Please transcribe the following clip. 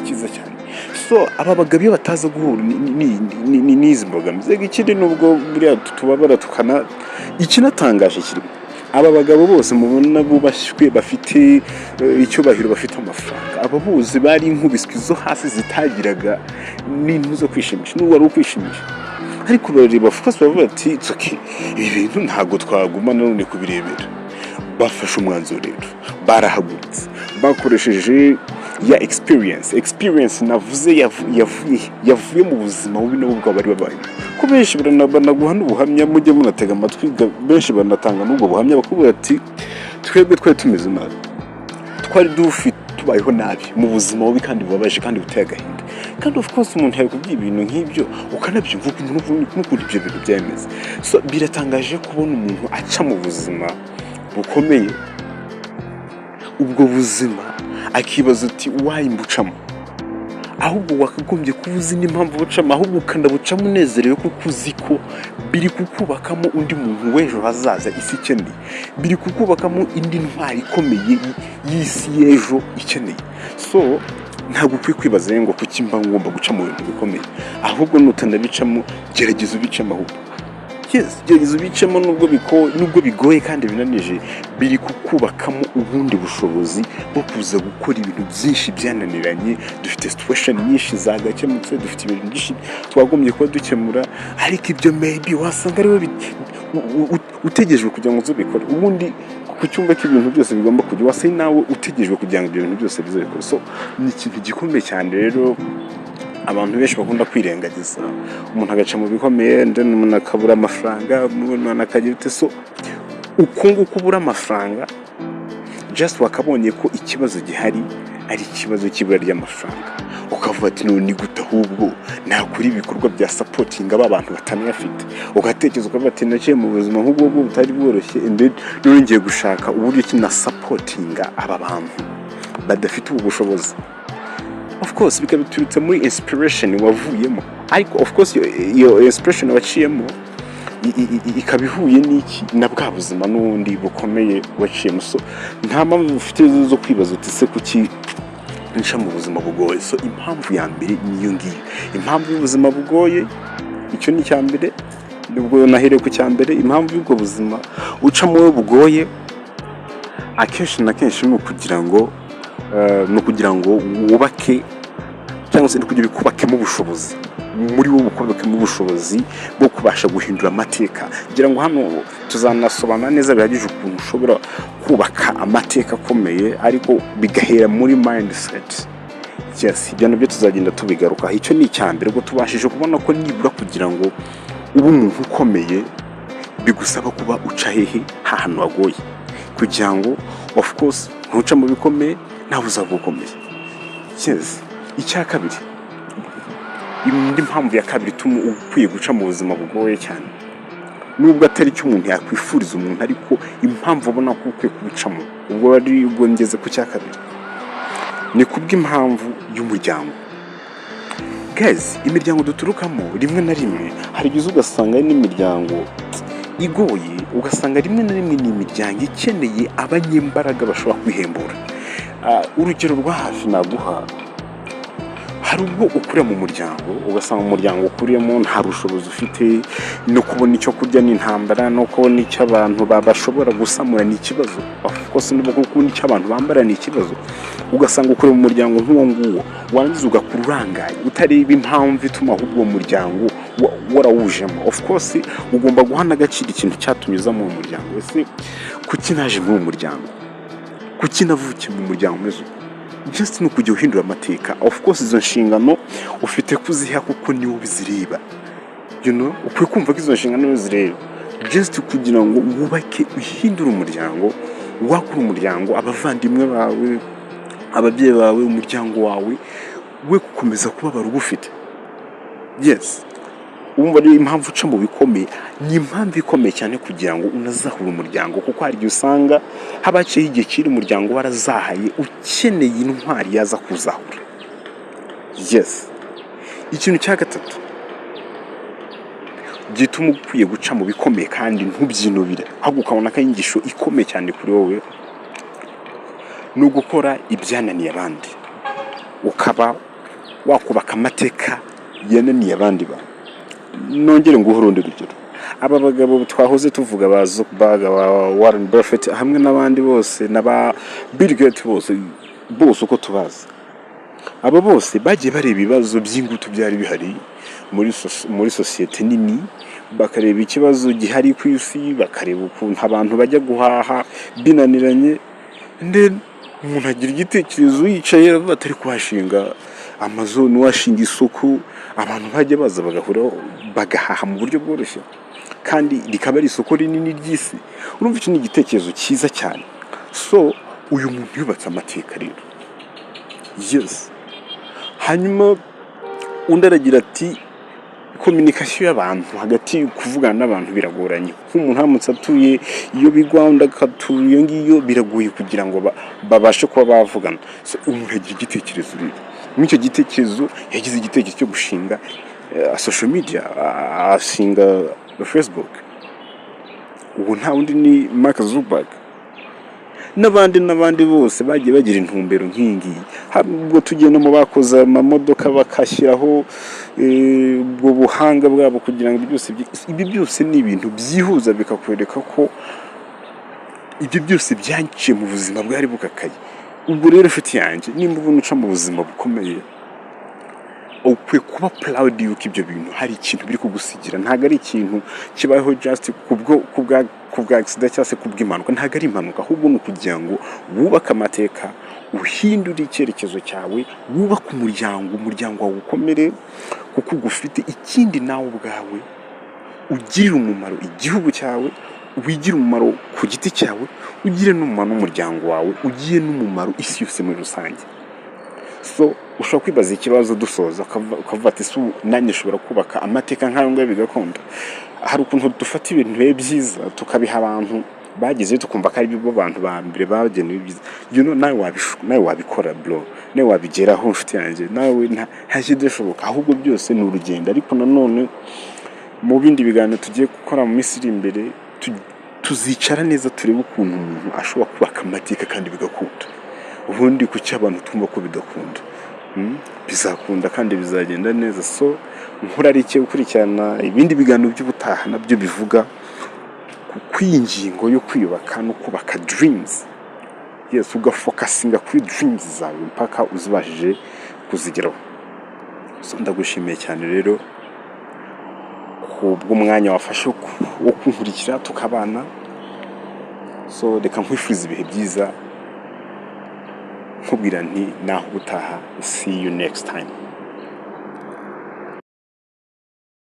cyiza cyane. So aba bagabo iyo bataza guhura n'izi mbogamizi. Ega ikindi, nubwo buriya tubabara tukana, ikinatangaje kirimo, aba bagabo bose mubona bubashywe, bafite icyubahiro, bafite amafaranga, aba bose bari inkubiswi zo hasi zitagiraga n'intu zo kwishimisha, n'ubu wari ukwishimisha. Ariko barareba, of course, baravuga ati: "It's okay, ibi bintu ntabwo twaguma nanone kubirebera." Bafashe umwanzuro rero, barahagurutse bakoresheje ya experience navuze yavuye mu buzima bubi nabo ubwabo bari babayemo. Ko benshi banaguha n'ubuhamya, mujye munatega amatwi, benshi banatanga n'ubwo buhamya, bakubwira ati: "Twebwe twari tumeze nabi, twari dufite, tubayeho nabi mu buzima bubi kandi bubabaje kandi buteye agahinda." Kandi of course umuntu yakubwiye ibintu nk'ibyo, ukanabyumva n'ukuntu ibyo bintu byemeze. So biratangaje kubona umuntu aca mu buzima bukomeye, ubwo buzima akibaza uti: "Why mbucamo?" Ahubwo wakagombye kuba uzi n'impamvu bucamo, ahubwo ukanabucamo unezerewe, kuko uzi ko biri kukubakamo undi muntu w'ejo hazaza isi ikeneye, biri kukubakamo indi ntwari ikomeye y'isi y'ejo ikeneye. So ntabwo ukwiye kwibaza rero ngo kuki mba ngomba guca mu bintu bikomeye. Ahubwo nutanabicamo, gerageza ubicemo ahubwo. Yes, gerageza ubicemo, nubwo bigoye kandi binanije, biri kukubakamo ubundi bushobozi bwo kuza gukora ibintu byinshi byananiranye. Dufite situation nyinshi zagakemutse, dufite ibintu byinshi twagombye kuba dukemura, ariko ibyo maybe wasanga ari we utegerejwe kugira ngo uzubikore. Ubundi ku cyumba cy'ibintu byose bigomba kujya, wasa nawe utegerejwe kugira ngo ibyo bintu byose bizabikore. So ni ikintu gikomeye cyane rero abantu benshi bakunda kwirengagiza. Umuntu agaca mu bikomeye, then umuntu akabura amafaranga, umuntu akagira ute. So uko nguko ubura amafaranga, just wakabonye ko ikibazo gihari ari ikibazo cy'ibura ry'amafaranga, ukavuga ati: "None ni gute ahubwo nakora ibikorwa bya supportinga ba bantu batanayafite?" Ugatekereza ukavuga ati: "Naciye mu buzima nk'ubwo bwo butari bworoshye, and then none ngiye gushaka uburyo ki na supportinga aba bantu badafite ubu bushobozi." Of course bikaba biturutse muri inspiration wavuyemo, ariko of course iyo inspiration waciyemo ikaba ihuye n'iki, na bwa buzima n'ubundi bukomeye waciyemo. So nta mpamvu ufite zo kwibaza uti: "Se kuki nca mu buzima bugoye?" So impamvu ya mbere niyo ngiyo, impamvu y'ubuzima bugoye. Icyo ni icya mbere, nubwo nahereye ku cya mbere. Impamvu y'ubwo buzima ucamo bugoye akenshi na kenshi ni ukugira ngo wubake, cyangwa se ni kugira bikubakemo ubushobozi muri wowe, bukubakemo ubushobozi bwo kubasha guhindura amateka. Ngira ngo hano tuzanasobanura neza bihagije ukuntu ushobora kubaka amateka akomeye, ariko bigahera muri mindset. Yes, ibyo nabyo tuzagenda tubigarukaho. Icyo ni icya mbere. Ubwo tubashije kubona ko nibura kugira ngo ube umuntu ukomeye bigusaba kuba uca hehe, hantu hagoye, kugira ngo of course ntuca mu bikomeye nawe uzaba ukomeye. Yes. Icya kabiri, indi mpamvu ya kabiri ituma ukwiye guca mu buzima bugoye cyane, nubwo atari cyo umuntu yakwifuriza umuntu, ariko impamvu ubona ko ukwiye kubucamo, ubwo ari ubwo ngeze ku cya kabiri, ni kubw'impamvu y'umuryango. Guys, imiryango duturukamo, rimwe na rimwe hari igihe uza ugasanga ari n'imiryango igoye, ugasanga rimwe na rimwe ni imiryango ikeneye abanyembaraga bashobora kwihembura. Urugero rwa hafi naguha, hari ubwo ukurira mu muryango, ugasanga umuryango ukuriyemo nta bushobozi ufite, no kubona icyo kurya ni intambara, no kubona icyo abantu bashobora gusamura ni ikibazo, of course no kubona icyo abantu bambara ni ikibazo. Ugasanga ukurira mu muryango nk'uwo nguwo, warangiza ugakura urangaye, utareba impamvu ituma ahubwo uwo muryango warawujemo. Of course ugomba guha n'agaciro ikintu cyatumye uza muri uwo muryango. Ese kuki naje muri uwo muryango? Kuki navukiye mu muryango umeze uko? Just ni ukujya uhindura amateka. Of course izo nshingano ufite kuziha kuko niwe ubizireba. Ukwiye kumva ko izo nshingano zireba, just kugira ngo wubake, uhindure umuryango, wagure umuryango, abavandimwe bawe, ababyeyi bawe, umuryango wawe we gukomeza kubabara ugufite. Yes, wumva rero impamvu uca mu bikomeye ni impamvu ikomeye cyane kugira ngo unazahure umuryango, kuko hari igihe usanga haba haciyeho igihe kiri umuryango warazahaye, ukeneye intwari yaza kuzahura. Yes. Ikintu cya gatatu gituma ukwiye guca mu bikomeye kandi ntubyinubire, ahubwo ukabona ko ari inyigisho ikomeye cyane kuri wowe, ni ugukora ibyananiye abandi, ukaba wakubaka amateka yananiye abandi bantu. Nongere nguhe urundi rugero. Aba bagabo twahoze tuvuga, ba Zuckerberg, ba Warren Buffett hamwe n'abandi bose, na ba Bill Gates, bose bose uko tubazi, aba bose bagiye bareba ibibazo by'ingutu byari bihari muri sosiyete nini, bakareba ikibazo gihari ku isi, bakareba ukuntu abantu bajya guhaha binaniranye. Then umuntu agira igitekerezo yicaye, aravuga ati: "Ariko washinga Amazon, washinga isoko abantu bajya baza bagahura, bagahaha mu buryo bworoshye, kandi rikaba ari isoko rinini ry'isi." Urumva iki ni igitekerezo cyiza cyane. So uyu muntu yubatse amateka rero, yes. Hanyuma undi aragira ati: "Communication y'abantu hagati, kuvugana n'abantu biragoranye. Nk'umuntu aramutse atuye iyo bigwa, undi agatura iyo ngiyo, biragoye kugira ngo babashe kuba bavugana." So umuntu agira igitekerezo rero. Muri icyo gitekerezo yagize igitekerezo cyo gushinga social media, ashinga Facebook. Ubu nta wundi ni Mark Zuckerberg n'abandi n'abandi bose bagiye bagira intumbero nk'iyi ngiyi. Ubwo tugiye no mu bakoze amamodoka, bakashyiraho ubwo buhanga bwabo kugira ngo byose ibyo byose ni ibintu byihuza, bikakwereka ko ibyo byose byaciye mu buzima bwari bukakaye. Ubwo rero, inshuti yanjye, nimba ubona uca mu buzima bukomeye, ukwiye kuba proud yuko ibyo bintu hari ikintu biri kugusigira. Ntabwo ari ikintu kibayeho just kubwa accident cyangwa se kubw'impanuka. Ntabwo ari impanuka, ahubwo ni ukugira ngo wubake amateka, uhindure icyerekezo cyawe, wubake umuryango, umuryango wawe ukomere kuko ugufite. Ikindi, nawe ubwawe ugirire umumaro igihugu cyawe, wigire umumaro ku giti cyawe, ugire n'umumaro n'umuryango wawe, ugire n'umumaro isi yose muri rusange. So ushobora kwibaza ikibazo dusoza, ukavuga ati: "Ese ubu nanjye nshobora kubaka amateka nk'ayo ngayo bigakunda?" Hari ukuntu dufata ibintu bibe byiza, tukabiha abantu bagezeyo, tukumva ko ari bo bantu ba mbere bagenewe ibyiza. Nawe wabikora, bro, nawe wabigeraho, nshuti yanjye. Nawe nta kidashoboka, ahubwo byose ni urugendo. Ariko nanone mu bindi biganiro tugiye gukora mu minsi iri imbere, tuzicara neza turebe ukuntu umuntu ashobora kubaka amateka kandi bigakunda. Ubundi kuki abantu twumva ko bidakunda? Bizakunda kandi bizagenda neza. So nkurarike gukurikirana ibindi biganiro by'ubutaha, nabyo bivuga ku kw'iyi ngingo yo kwiyubaka no kubaka dreams. Yes, ugafocusinga kuri dreams zawe mpaka uzibashije kuzigeraho. So ndagushimiye cyane rero kubw'umwanya wafashe wo kunkurikira tukabana. So reka nkwifuriza ibihe byiza, nkubwira nti naho ubutaha, see you next time.